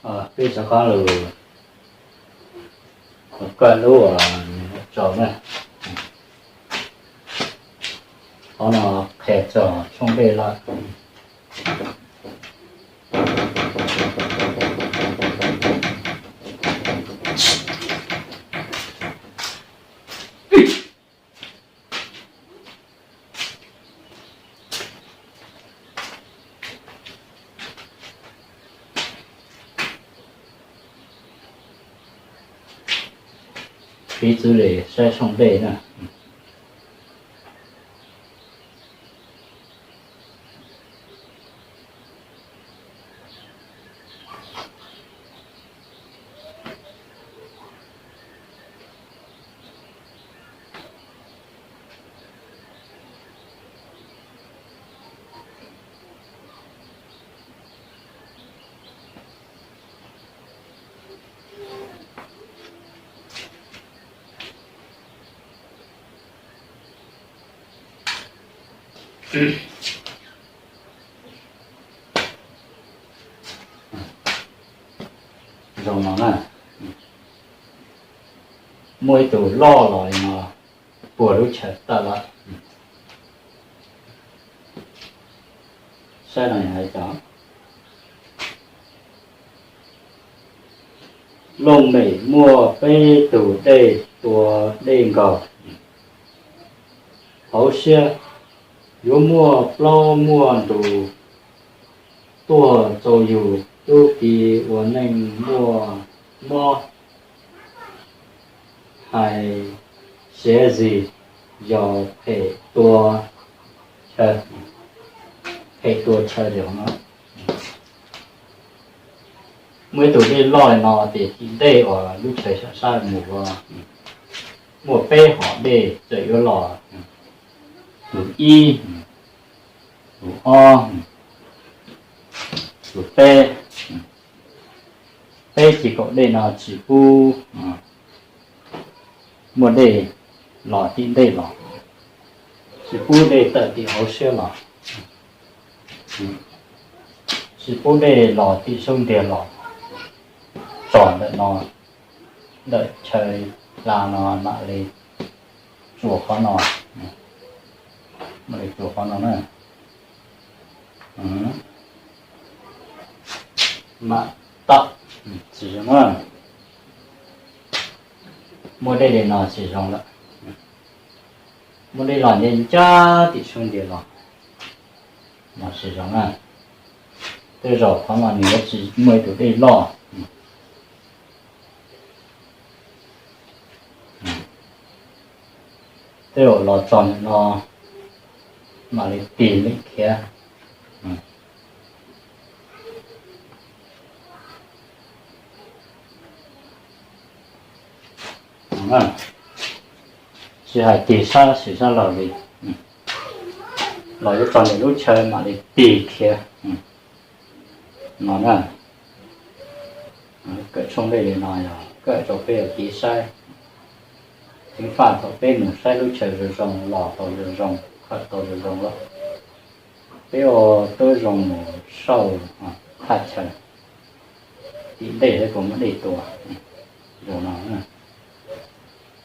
Peb rov qab los kawm lub uas tsaus na. Qhov no qhia txog tshooj dej lawm. Piv txwv li saib tshooj dej na. Zoo no na. Muaj ib tug loj los li no puag lub chaw tawm lawm. Saib no hais tias, looj mem muaj peb tug dej tua dej nkaus. Hauv siab yuav muaj plaub muaj ntug tuaj txaus yus tub ki ua neej muaj mob. Hais siav zis yog phem tua chaw, phem tua chaw li no. Muaj ib tug dej loj li no ces tim ntej uas lub chaw sab sab mus ua muaj peb hom dej txawm yuav los, tus ib, tus ob, tus peb. Peb ceg kaum dej no tsis pub muaj dej los tim ntej los, tsis pub dej tawm tim hauv siab los, tsis pub dej los tim saub ntiag los, txog ntawm no, ntawm chaw hla no mam li tsuas qhov no, mam li tsuas qhov no na. Mam tawm, tsis zoo na. Muaj dej li no tsis zoo lawm. Muaj dej los ncaj ncaj tim saub ntiag los, no tsis zoo na. Tej zaum qhov no nws yuav tsis muaj ib tug dej loj. Tej zaum los txog no mam li tig lem khiav. Tsis hais tig sab sim sab laug li, los yuav txog ntawm lub chaw mam li tig khiav no na. Kawm tshooj dej li no yog kawm rau peb ua kev saib, ceev faj thaum peb mus saib lub chaw zoo zoo, los tau zoo zoo, kawm tau zoo zoo lawm. Peb ua tub zoo mus sauj thaj chaw, tim ntej thiab puas muaj dej tua, zoo no.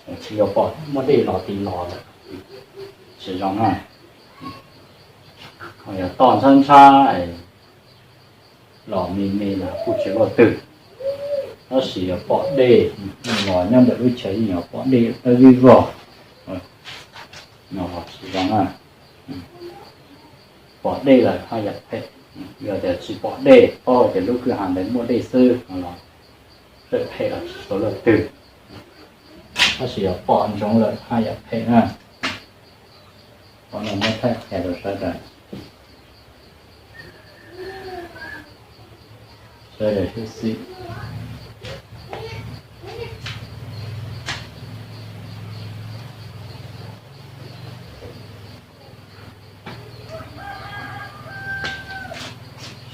Tsis yog pom muaj dej los ti los lawm, tsis zoo na. Ho yog toj ntxhab ntxhab los me me los kuj tsis luaj twg, tab sis yog pom dej los nyob ntawm lub chaw yeej yog pom dej dawb vij vog, no los tsis zoo na. Pom dej lawm haj yam phem, yog tias tsis pom dej, paub tias lub kwj ha ntawd muaj dej xwb no los phem los tsis tau luaj twg, tab sis yog pom ntsoov lawm haj yam phem na. Qhov no muab thaij qhia rau sawv daws, sawv daws sib xis.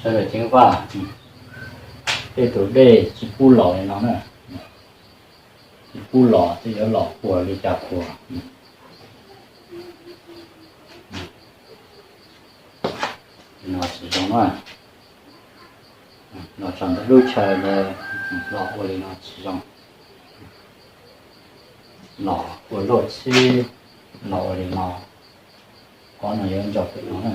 Sawv daws ceev faj, tej tus dej tsis pub los li no na, tsis pub los tej yuav los puas li cas puas. No tsis zoo na. Los txog ntawm lub chaw ntawd los ua li no tsis zoo, los ua luaj txhib, los ua li no, qhov no yuav ntsaum pem no na,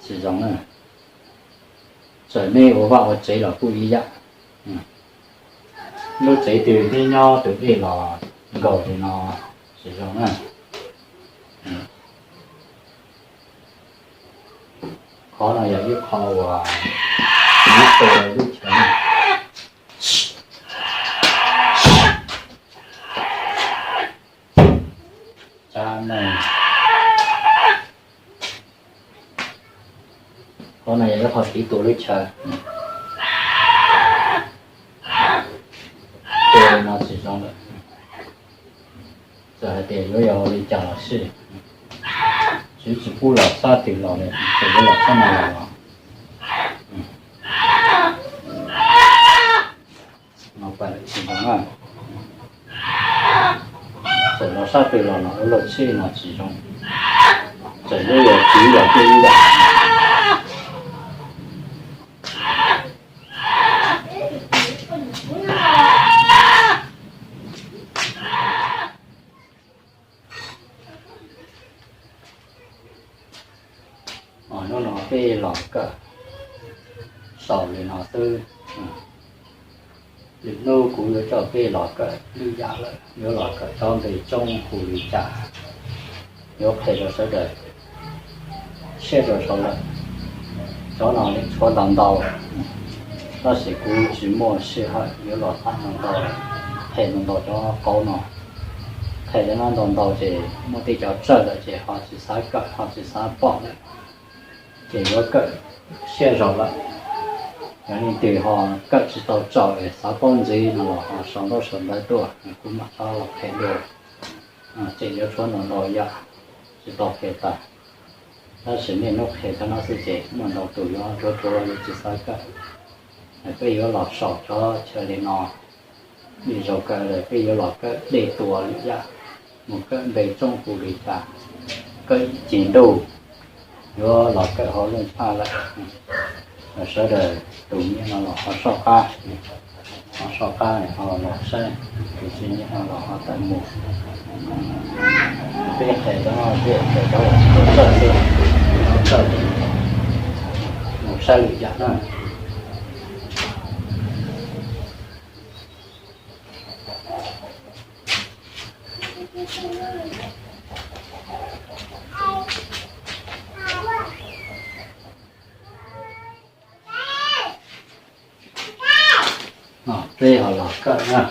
tsis zoo na. Txawm nej ua vaj ua tsev los kuj ib yam. Lub tsev twg twb nyob tus dej los nkaus li no tsis zoo na. Qhov no yog ib qho uas nyob rau lub chaw. Qhov no yog ib qho tiv tua lub chaw. Tua li no tsis zoo lawm. Txawm hais tias yuav yog ua li cas los xij, tsis, tsis pub los sab twg los li, txawm yuav los sab no los los. No pam tsis zoo na. Txawm los sab twg los los ua luaj txhib no tsis zoo. Txawm yuav yog txiv los kuj ib yam. Hnub no peb los kawm saum li no xwb. Lwm hnub kuv yuav coj peb los kawm lwm yam lawm, yuav los kawm cov npe tsoob hu li cas, yuav qhia rau sawv daws siab rau saud lawm. Cov no yeej tshuav ntau ntau, tab sis kuv tsis muaj sij hawm yuav los tham ntau ntau, qhia ntau ntau cov qauv no. Qhia cov no ntau ntau ces muaj tej cov txawj lawm ces ho tsis xav kawm ho tsis xav pom lawm, ces yuav kawm siab zog lawm. Yog leej twg ho kawm tsis tau txaus es xav paub ntxiv no los ho sau ntaub sau ntawv tuaj kuv mam rov los qhia dua. Ces yuav tshuav ntau ntau yam tsis tau qhia tas, tab sis niaj hnub qhia cov no xwb ces muaj ntau tus yuav ruam ruam yuav tsis xav kawm. Peb yuav los saum cov chaw li no, lwm zaus kawm lawm peb yuav los kawm dej tua lwm yam, mus kawm npe tsoob hu li cas, kawm ib ceg ntuj, yuav los kawm hauv lub npaj lawm. Sawv daws tus nyiam no los ho soj qab, ho soj qab ho los saib, tus tsis nyiam no los ho tawm mus. Peb qhia cov no thiaj qhia cov uas txawj, txawj mus saib lwm yam na. Peb ho los kawm na.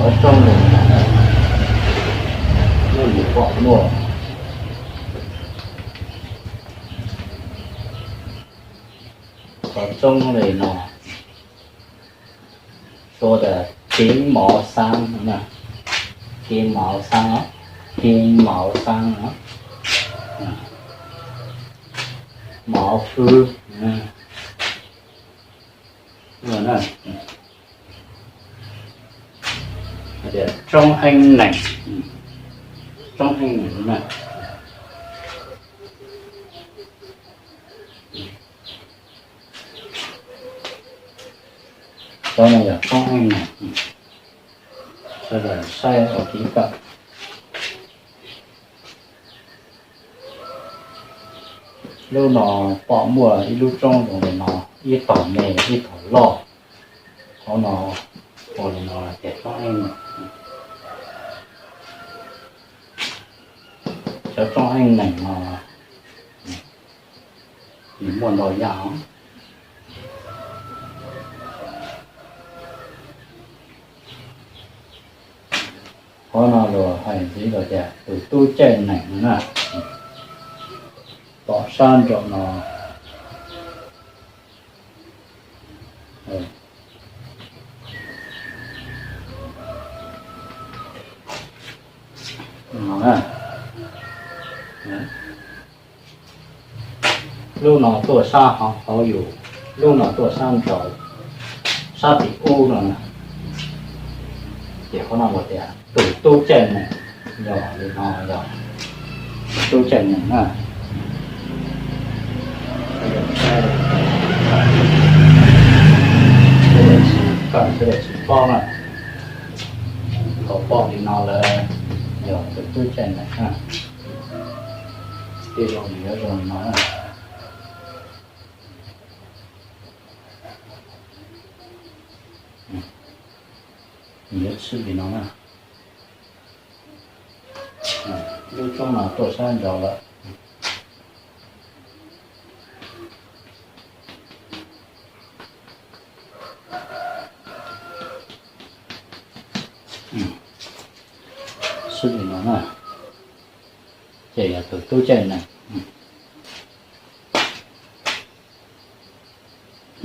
Cov roob li no, nej yuav pom muaj cov roob li no, suav tas kev mov xaab na, kev mov xaab, kev mov xaab, mov fwb, roob eeb neem, roob eeb neem na. Cov no yog roob eeb neem, sawv daws saib ua kev kawm. Lub no pom muaj ib lub roob zoo li no, ib tog me ib tog loj. Qhov no ua li no tias roob eeb neem. Cov roob eeb neem no nws muaj ntau yam os. Qhov no luag hais ntxiv los tias tus tub caij neem no na. Pom sab nraum no, lub no tuaj sab hauv yus, lub no tuaj sab nraud, sab tim ub no na. Ces qhov no ua tias tus tub caij neem, yog li no yog tus tub caij neem na. Sawv daws tsis paub na, thaum pom li no lawm yog tus tub caij neem na. Tej zaum nws yuav zoo li no na. Nws yuav tshwm li no na. Lub roob no tuaj sab nraud lawm. Tshwm li no na. Ces yog tus tub caij neem.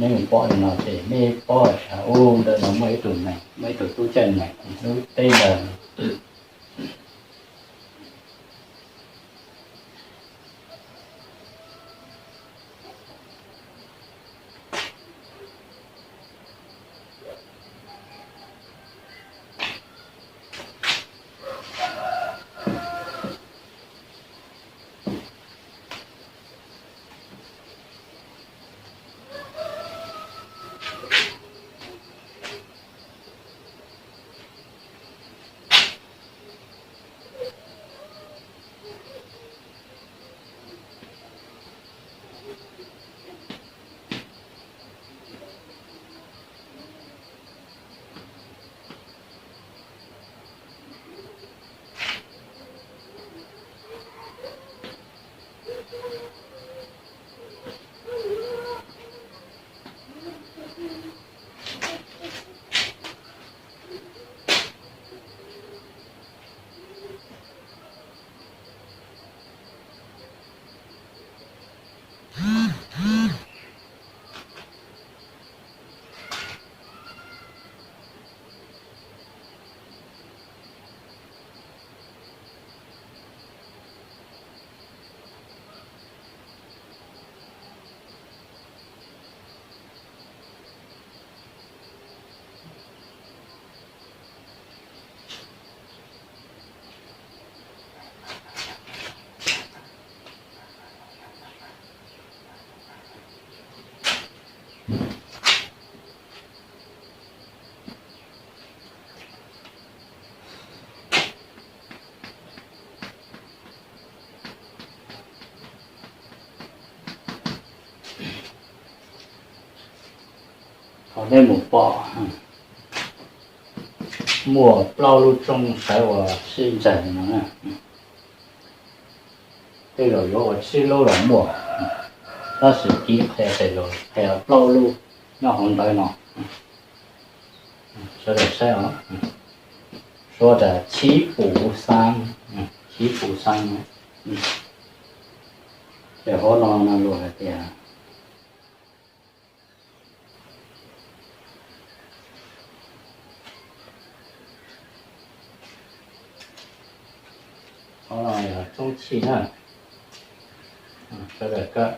Neb mus pom li no ces neb paub hais tias ub, ntawm no muaj ib tug neeg, muaj ib tug tub caij neeg lub teb ntawd. Thaum nej mus pom, muaj plaub lub roob sawv ua sib ntxaig no na. Tej zaum yuav ua tsib lub los muaj, tab sis kiv qhia ces luag qhia plaub lub nyob hauv ntawv no. Sawv daws saib os. Tuav tas tshib puv xab, tshib puv xab. Ces qhov no no lus hais tias qhov no yog txoob chij na. Sawv daws kawm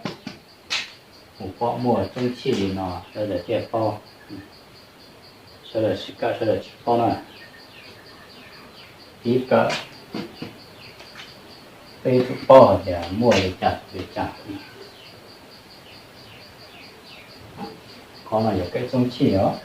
mus pom muaj txoob chij li no sawv daws thiaj paub. Sawv daws tsis kawm sawv daws tsis paub na. Ib kawm peb yuav tsum paub hais tias muaj li cas li cas. Qhov no yog kawm txoob chij os.